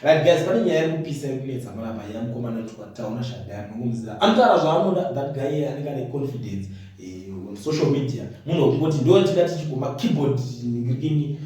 Right guys, pane nyaya iri kupisa iri kunetsa panapa yamukomana anotwa Taona Shadaya, munongomuziva, anotaura zvaanoda. That guy anenge ane confidence on social media. Munhu wekungoti ndo tingati chigoma keyboard ngirikini,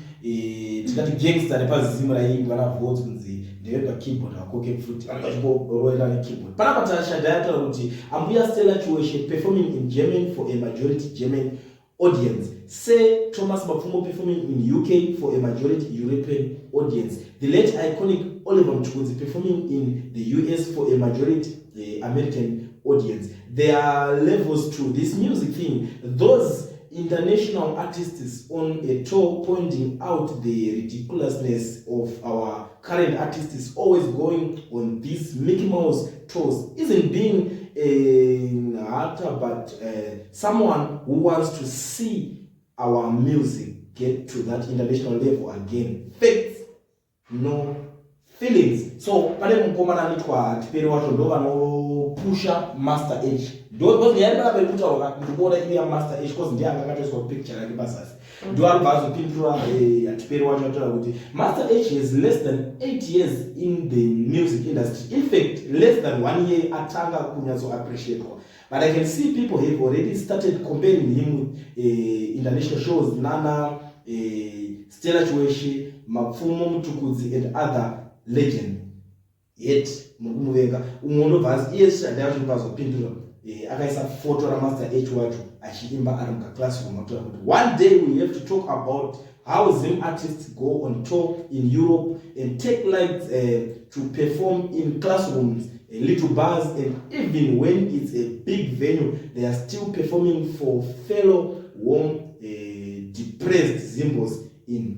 tingati gangster repazimu raiimbwa naVodz kunzi ndevepa keyboard, vakoke pfuti, vanenge vachingoroera nekeyboard. Panapa Shadaya ataura kuti Ambuya Stella Chiweshe performing in German for a majority German audience, Sir Thomas Mapfumo performing in UK for a majority European audience, the late iconic Oliver Mtukudzi performing in the US for a majority American audience. There are levels to this music thing. Those international artists on a tour pointing out the ridiculousness of our current artists always going on these Mickey Mouse tours isn't being a hater, but someone who wants to see our music get to that international level again. Facts, no feelings. So pane mukomana anoitwa Tiperi wacho, ndo vanopusha Master H. Ndo nyaya iri panapa iri kutaurwa, ndikuona iri yaMaster H, cause ndiye anga akatoiswa picture yake pazasi. Ndo aribva azopindura Tiperi wacho, ataura kuti Master H has less than 8 years in the music industry, in fact less than one year atanga kunyatsoappreciatwa, but I can see people have already started comparing him with international shows nana Stella Chiweshe, Mapfumo, Mutukudzi and other legend, yet muri kumuvenga. Umwe unobva azi iye Shadaya wacho azopindura, akaisa foto raMaster H wacho achiimba ari mukaclassroom, akutaura kuti one day we have to talk about how Zim artists go on tour in Europe and take lights to perform in classrooms, little bars, and even when it's a big venue they are still performing for fellow warm depressed Zimbos in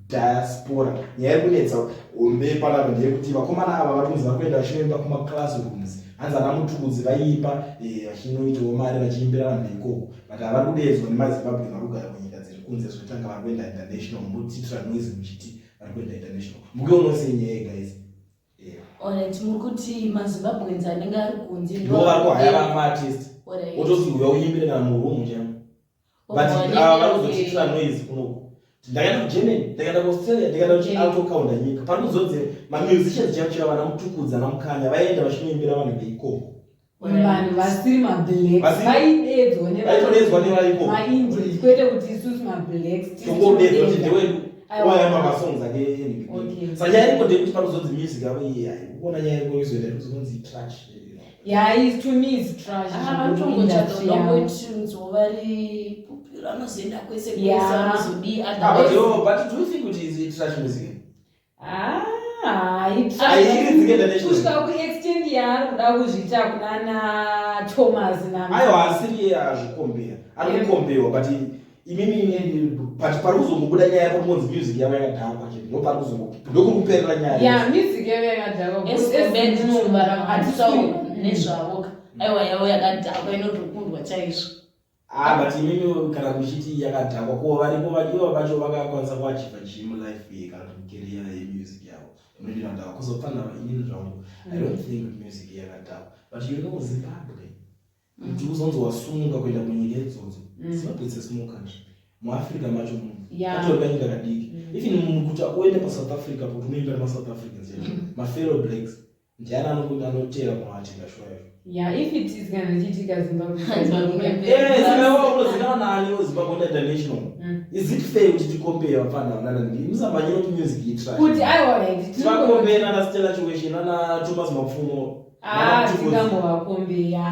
diaspora. Nyaya iri kunetsa hombe panapa ndeyekuti vakomana ava vari kunzi vari kuenda vachinoimba kumaclassrooms. Hanzi ana Mutukudzi vaiimba vachinoitawo mari vachiimbira vanhu veikoko, but havari kudedzwa nemaZimbabwe vari kugara kunyika dziri kunze, zvotanga vari kuenda international. Mbotiitira noise muchiti vari kuenda international. Mukuionosei nyaya iyi, guys? Alright, muri kuti maZimbabweans anenge ari kunze ndo vari kuhaya vamaartist, ototi uya uimbire kana muroom chamo, but ava vari kuzotiitira noise kunoku. Ndakaenda kuGermany, ndakaenda kuAustralia, ndakaenda kuchi autokaunda nyika. Pari kuzonzi mamusicians chaivo chaivo, vana Mutukudzi, ana Mukanya, vaienda vachinoimbira vanhu veikoko. Vanhu vasiri mablacks vaidedzwa. Vaitodedzwa nevaikoko. MaIndians, kwete kuti isusu mablacks. Tongodedzwa kuti ndewedu, waimba masongs ake. Saka nyaya iriko ndeyekuti parikuzonzi music yavo iyi, ukuona nyaya iriko izoenda kuzonzi trash. Yeah, is to me is trash. Vanotongotsvaga vari popular, anozoenda kwese kwese. Anozodii? Ah, but yo, but do you think kuti is trash music? Ah, Hairidzike international. Kusvika kuextent yaari kuda kuzviita kunana Thomas na Aiwa, asiri azvikombeya, ari kukombewa, but imimi, but pari kuzongobuda nyaya pari music yavo yakadhakwa chete, ndo pari kuzongo ndokuri kuperera nyaya. Yeah, music yavo yakadhakwa. Nezvavo, aiwa, yavo yakadhakwa, inotokundwa chaizvo. Ah, but imimi kana muchiti yakadhakwa, ko varipo ivo vacho vakakwanisa kuachieva chii mulife iyi kana kuti mucareer yemusic yavo inodira ndakwa kuzopfana? Inini zvangu I don't think kuti music yakadhakwa, but you know Zimbabwe, kuti uzonzi wasununga kuenda kunyika idzodzo, Zimbabwe is a small country muAfrica macho muno. Katori kanyika kadiki. Even munhu kuti uende paSouth Africa, kuti unoimba nemaSouth Africans yacho, mafellow blacks, ndiani anotera kunoatenga shuwa yacho? Yeah, if it is kana ichiitika Zimbabwe. Zimbabwe. Eh, saka unozikanwa nani Zimbabwe international? Is it fair kuti ticompare vafana nana? Musamanyira kuti music itrash. Kuti aiwa, right. Tivacompare nana Stella Chiweshe, nana Thomas Mapfumo? Ah, tingambovakombeya.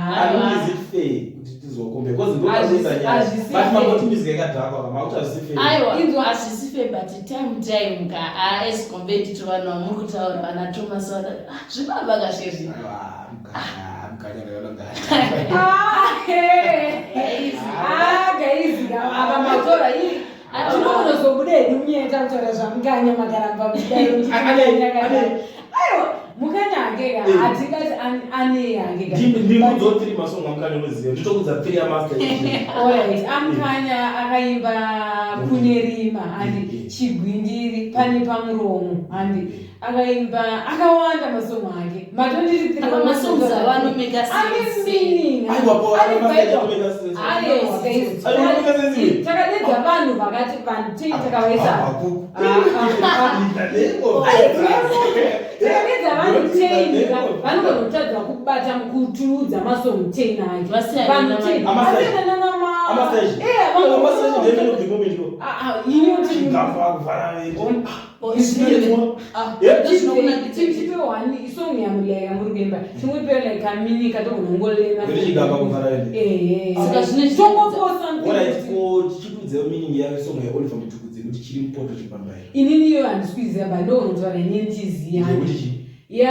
Is it fair kuti tizocompare? Because ndo panoita nyaya. Hazvisi But fair. mangoti music yakadhakwa, kama kuti hazvisi fair. Aiwa. Inzwa. Hazvisi fair, but time ka, as compared to vanhu vamuri kutaura, vana Thomas, vana, ah, zvibaba kazvezvi. Aiwa, Mukanya, Mukanya ndakadogara. Ah, hey. Ah, guys, apa matora ii tinokunozobuda hedu munyaya takutaura zvaMukanya, makaramba muchidaro. Aiwa. Mukanya hake ka Eh. hatingati ane hake ka. Ndikudzo 3 masong amukanya unoziva. Nditokudza 3 yamaster. Alright, amukanya akaimba kune rima handi chigwindiri pane pamuromo handi akaimba akawanda masongo ake matondiri Apa masongs avo anomeka ane sense. meaning Aiwa, po, ane ana master vibe. anomeka sense. Aiwa, guys. Aiwa, anomeka sense iwe. Takadedza vanhu vakati vanhu tei takavaisa Hakuku. Ah, ah, ah. Takadedza vanhu ten vanogona kubata kutiudza masong ten ake Vasiyana vanhu nama- ten Amasaji. vasiyana nama Amasaji. Eh, Amasaji ndemene of the moment yo. Ah, ah, inoti Chigafa kuvhara vende. Oh, izvino- Ah, Yeah. ndozvinokunakidza. tipe one isong yamulaya yamuri kuimba chimwipe like kamini katogona Kuti chigamba kuvhara vende. ehe Saka zvine tongopo something Alright, kuti- ko tichikudza meaning yayo song yaOliver Mutukudzi kuti chiri mupoto chipambaira. inini iyo handisi kuiziva but ndogonotaura inini ndichiziva Yekuti chii? ya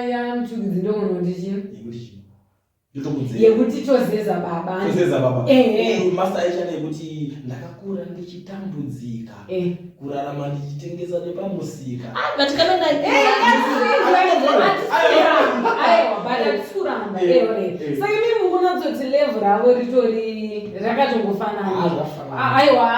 ya Mutukudzi ndogonoti chii Yekuti chii? Ndotokudza. Yekuti tozeza baba. Tozeza baba. Ehe. Uyu master aishanda yekuti ndakakura ndichitambudzika. Eh. Kurarama ndichitengesa nepamusika. Ah, but kana Aiwa, but hatisi kuramba. Eh, eh. Saka imi mukunatsoti level ravo ritori rakatongofanana. Ah, zvakafanana. Aiwa,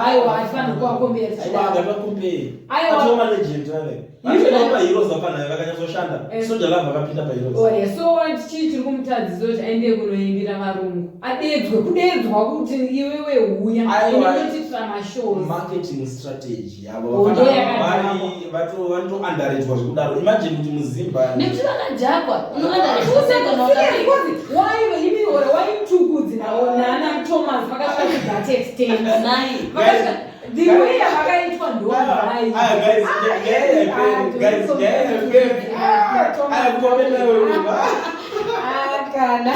aiwa, hatifaniri kuvakombera. Aiwa, ngativakompere. Aiwa. Atova malegend vave. Vatova maheroes vafana vakanyatsoshanda. Eh. Soul Jah Love vakapinda paheroes. Ore, so chii chiri kumutadzisa kuti aende kunoimbira varungu, adedzwe, kudedzwa kuti iwewe huya Aiwa. inototiitira mashows? Marketing strategy yavo. Oh, vafana ndo yakadhakwa. vari vanotounderratwa zvekudaro. Imagine kuti muZimba Nekuti vakadhakwa, unoona. Why imi ore, why Mtukudzi nana Thomas vakasvika to that extent? Nai. Vakasvika the way yavakaitwa ndo Aya, guys, nyaya yaiperi, guys, nyaya yaiperi. Ah, aya, kukomenda wewe. Kana.